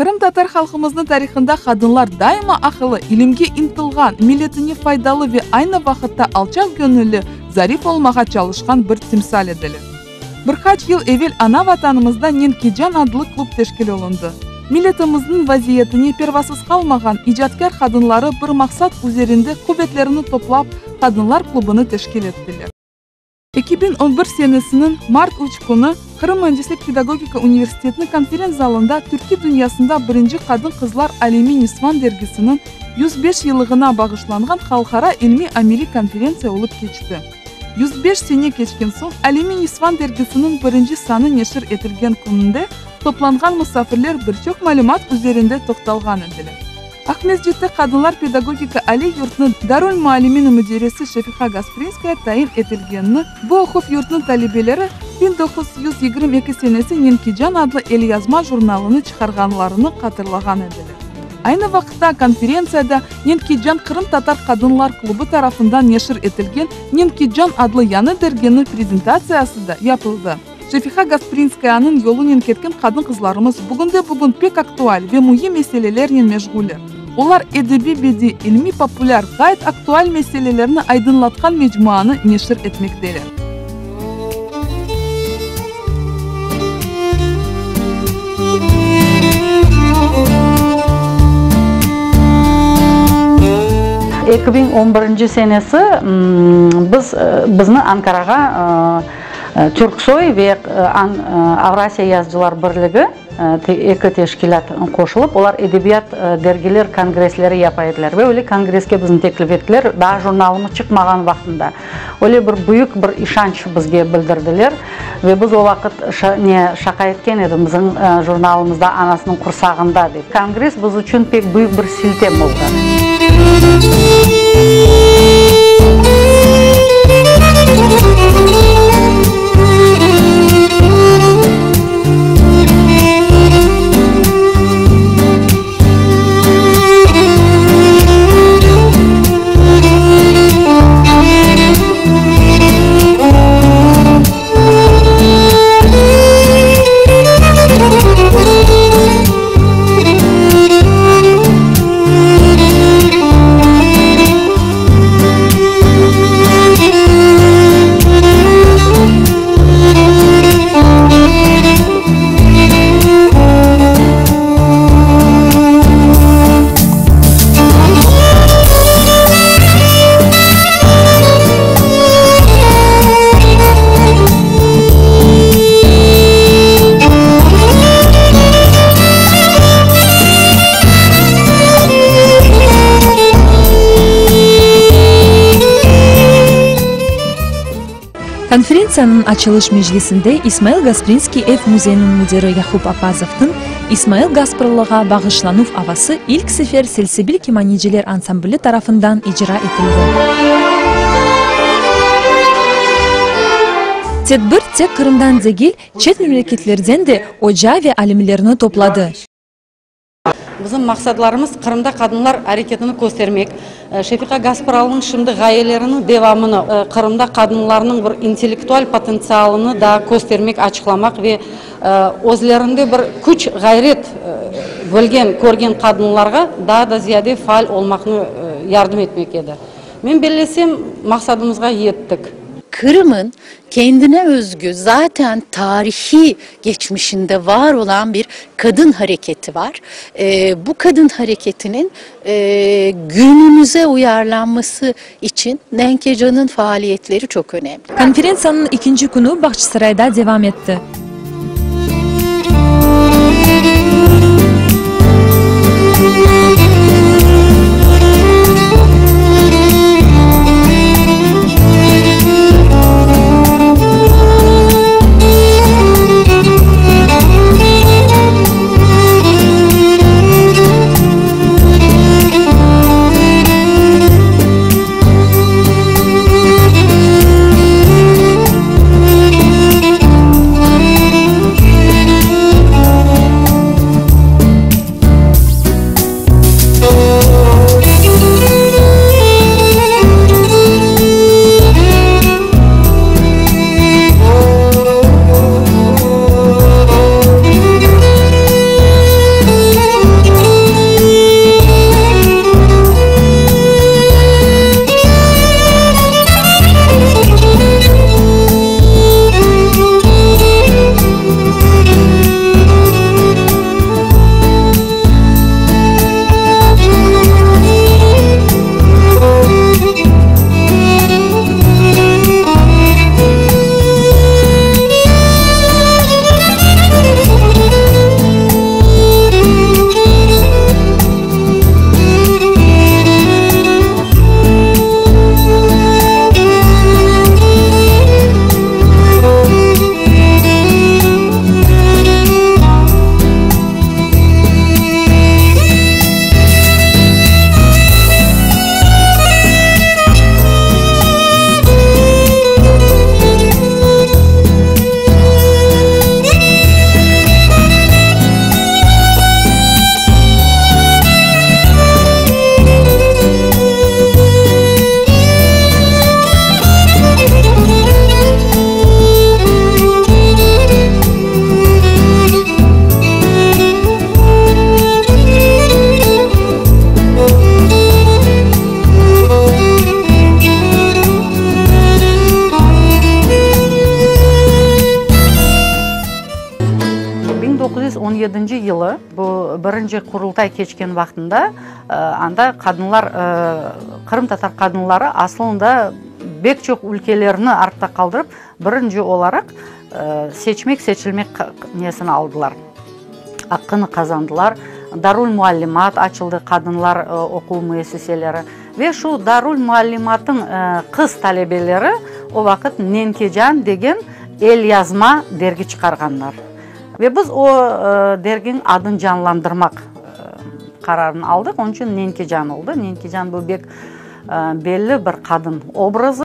Qırımtatar halqımıznıñ tarihında qadınlar daima aqıllı, ilimge ıntılğan, milletine faydalı ve aynı vaqıtta alçaqgöñülli, zarif olmağa çalışqan bir timsal ediler. Bir qaç yıl evel ana Vatanımızda Nenkecan adlı klub teşkil olundı. Milletimizniñ vaziyetine pervasız qalmağan icatkâr qadınları bir maqsat üzerinde quvetlerini toplap, qadınlar klubını teşkil ettiler. 2011 senesiniñ mart üç künü Qırım müendislik pedagogika universitetiniñ konferens zalında Türkiy dünyasında birinci qadın-qızlar Alem-i Nisvan dergisiniñ 105 yıllığına bağışlanğan halqara ilmiy-ameliy konferentsiya olıp keçti. 105 sene keçken soñ Alem-i Nisvan dergisiniñ birinci sanı neşir etilgen kününde toplanğan musafirler bir çoq malümat üzerinde toqtalğan ediler. Aqmescitte Qadınlar pedagogika aliy yurtınıñ darülmuallimin müdiresi Şefiqa Gasprinskaya tayin etilgenini, bu oquv yurtınıñ talebeleri 1922 senesi Nenkecan adlı elyazma jurnalını çıqarğanlarını hatırlağan ediler. Aynı vaqıtta konferentsiyada Nenkecan qırımtatar qadınlar klubı tarafından neşir etilgen Nenkecan adlı yañı derginiñ prezentatsiyası da yapıldı. Şefiqa Gasprinskayanıñ yolunen ketken qadın-qızlarımız bugünde-bugün pek aktual ve müim meselelernen meşğuller. Olar edebiy-bediy, ilmiy-populâr, ğayet aktual meselelerni aydınlatqan mecmuanı neşir etmekteler. 2011 senesi biz bizni Ankarağa Türksoy ve Avrasiya yazıcılar birligi eki teşkilât qoşulıp, olar edebiyat dergiler kongressleri yapa ediler. Ve öyle kongresske bizni teklif ettiler, daa jurnalımız çıqmağan vaqtında. Öyle bir büyük bir işanç bizge bildirdiler. Ve biz o vaqıt ne şaqa etken edim, bizim jurnalımız daa anasınıñ qursağında dep. Kongress biz içün pek büyük bir siltem oldı. Konferentsiyanıñ açılış meclisinde İsmail Gasprinskiy ev müzeyiniñ müdiri Yaqub Appazovnıñ İsmail Gaspralığa bağışlanuv avası ilk sefer Selsebil kemaneciler ansambli tarafından icra etildi. Tedbir tek Qırımdan degil, çet memleketlerden de oca ve alimlerni topladı. Bizim maqsadlarımız, Qırımda qadınlar areketini köstermek, Şefiqa Gaspralınıñ şimdi ğayeleriniñ devamını, Qırımda qadınlarnıñ bir intellektual potentsialını daa köstermek, açıqlamaq ve özlerinde bir küç, ğayret bilgen, körgen qadınlarğa daa da ziyade faal olmaqnı yardım etmek edi. Men bellesem, maqsadımızğa yettik. Qırım'ın kendine özgü, zaten tarihiy geçmişinde var olan bir qadın hareketi var. Bu qadın hareketiniñ günümüze uyarlanması içün Nenkecan'ın faaliyetleri çoq önemli. Konferentsiyanıñ ikinci künü Bağçasarayda devam etti. 1917 yılı, bu birinci Qurultay keçken vaqtında, anda qadınlar, qırımtatar qadınları aslında bek çoq ülkelerni artta qaldırıp, birinci olaraq seçmek, seçilmek nesini aldılar, aqqını qazandılar. Darulmuallimat açıldı, qadınlar oquv müessiseleri. Ve şu Darulmuallimatnıñ qız talebeleri o vaqıt Nenkecan degen elyazma dergi çıqarğanlar. Ve biz o derginiñ adını canlandırmaq qararını aldıq, onıñ içün Nenkecan oldı. Nenkecan bu bek belli bir qadın obrazı.